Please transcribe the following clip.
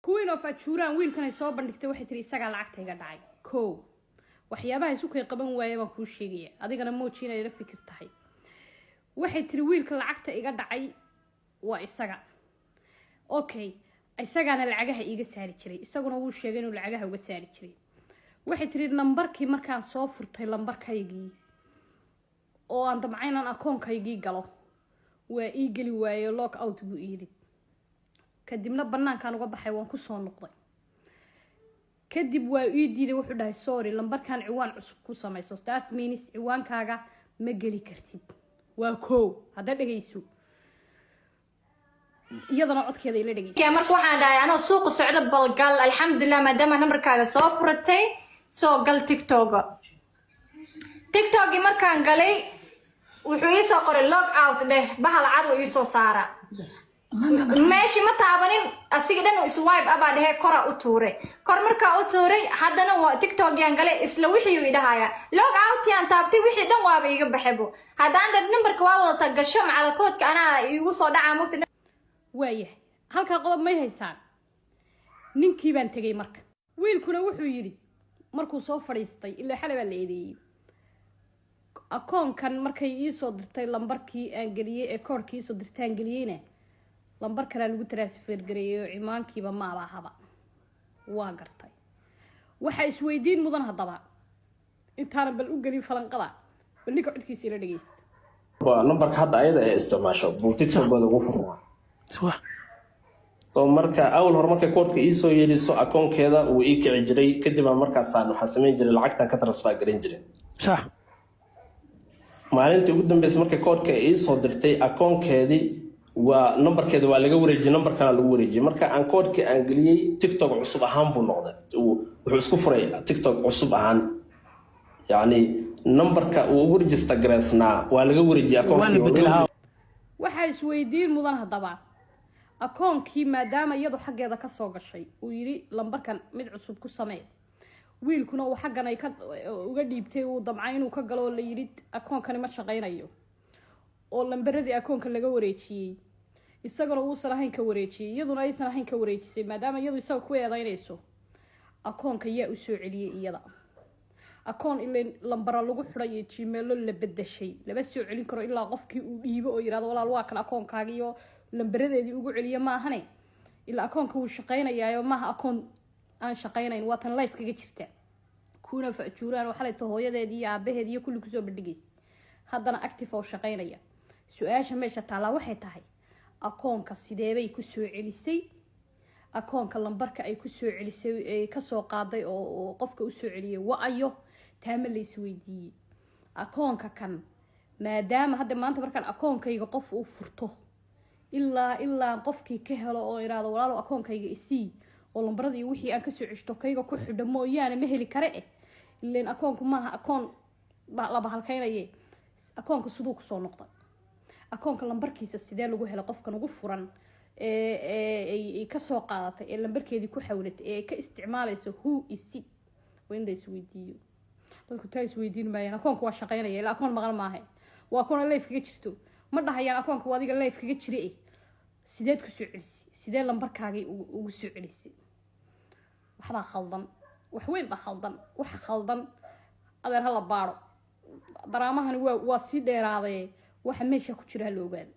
Queen of Ajuuraan wiilkanay soo bandhigtay, waxay tiri isagaa lacagta iga dhacay. Ko waxyaabaha isu kay qaban waaya baan kuu sheegaya, adigana mooji inay la fikir tahay. Waxay tiri wiilka lacagta iga dhacay waa isaga. Okay, isagaana lacagaha iiga saari jiray, isaguna wuu sheegay inuu lacagaha uga saari jiray. Waxay tiri nambarkii markaan soo furtay, lambarkaygii oo aan damca inaan akoonkaygii galo, waa ii geli waaye, log out buu yidhi. Kadibna banaankaan uga baxay, waan kusoo noqday. Kadib waa ii diiday, wuxuu dhahay sorry, lambarkan ciwaan cusub ku samayso. That means ciwaankaaga ma geli kartid. Waa koo hadda dhegayso, iyadana codkeeda ila dhegeyso. Marka waxaan dhahay anoo suuqa socdo, balgal alxamdulilah, maadaama nambarkaaga soo furatay, soo gal TikToka. TikTokii markaan galay, wuxuu ii soo qoray log out dheh, bahal cad uu ii soo saara. Meeshii ma taabanin, asiga dhan swipe abaa dhehe, kora u tuuray. Kor markaa u tuuray, haddana waa TikTokyaan galay, isla wixii uu idhahaya log out yaan taabtay, wixii dhan waaba iiga baxebo. Haddaan dhar nambarka waa wadata gasho, macalakoodka anaa iigu soo dhacaa mogta. Waayahay, halkaa qodob may haysaan. Ninkii baan tegay marka. Wiilkuna wuxuu yidhi markuu soo fadhiistay, ilaa xalay baa la eedeeyey, akoonkan markay iisoo dirtay lambarkii aan geliyey ee koodhkii iisoo dirtay aan geliyeyna, lambar kalea lagu transfer gareeyay oo cimaankiiba maabahaba. Waa gartay. Waxaa isweydiin mudan haddaba, intaanan bal u gelin falanqada, bal ninka codkiisa ila dhegeysta. Waa nambarka hadda ayada ay isticmaasho buu TikTokooda ugu furnaa. So marka awal hore markay koodhka iisoo yeeliso, akoonkeeda wuu ii kici jiray. Kadib aan markaasaan waxaan samayn jiray lacagtan ka transfer garan jiray. Maalintii ugu dambeysay markay koodhka iisoo dirtay, akoonkeedii waa nambarkeeda waa laga wareejiyey, nambar kalaa lagu wareejiyey. Marka aan koodhkii aan geliyey, TikTok cusub ahaan buu noqday. Wuxuu isku furay TikTok cusub ahaan, yacni nambarka uu ugu register gareysnaa waa laga wareejiyey waa la akoonkii. bedelaa. Waxaa isweydiin mudan haddaba, akoonkii maadaama iyadu xaggeeda kasoo gashay, uu yidhi lambarkan mid cusub ku samee, wiilkuna uu xaggan ay ka uga dhiibtay, uu damcay inuu ka galo oo la yidhi akoonkani ma shaqaynayo, oo lambaradii akoonka laga wareejiyey, isaguna uusan ahayn ka wareejiyey, iyaduna aysan ahayn ka wareejisay, maadaama iyadu isaga ku eedeynayso, akoonka yaa usoo celiyey iyada? Akoon ilan lambara lagu xidhay iyo Gmailo la bedeshay lama soo celin karo ilaa qofkii uu dhiibo oo yirahdo walaal, waa kan akoonkaaga, iyo lambaradeedii ugu celiyo maahane. Ilaa akoonka wuu shaqaynayaayo, maaha akoon aan shaqaynayn. Waa tan live kaga jirta kuna fajuuraan oo xalayto hooyadeedii iyo aabaheed iyo kulli kusoo bandhigaysa, haddana active oo shaqaynaya. Su-aasha meesha taallaa waxay tahay, akoonka sideebay kusoo celisay? Akoonka lambarka ay kusoo celisay ee kasoo qaaday oo qofka usoo celiyay wa-ayo? Taama la isweydiiyey? Akoonka kan maadaama hadda maanta markaan akoonkayga qof uu furto, ilaa qofkii ka helo oo iraado walaalo, akoonkayga isii, oo lambaradii wixii aan kasoo ceshto kayga ku xidho mooyaane, ma heli kare. Ileen akoonku maaha akoon la bahalkaynaye. Akoonka siduu kusoo noqday? Akoonka lambarkiisa sidee lagu helay qofkan ugu furan ee ay kasoo qaadatay ee lambarkeedii ku xawlatay ee ay ka isticmaalayso? Who is it? Waa in la isweydiiyo. Dadku taa isweydiin maayaan. Akoonka waa shaqaynaya, ilaa akoon maqan maaha, waa akoon live kaga jirto. Ma dhahayaan akoonka waa adiga live kaga jira. Sideed kusoo celisay? Sidee lambarkaagii ugu soo celisay? Waxbaa khaldan, wax weyn baa khaldan. Waxa khaldan, adeer, hala baaro. Daraamahani waa sii dheeraaday. Waxa meesha ku jira hala ogaado.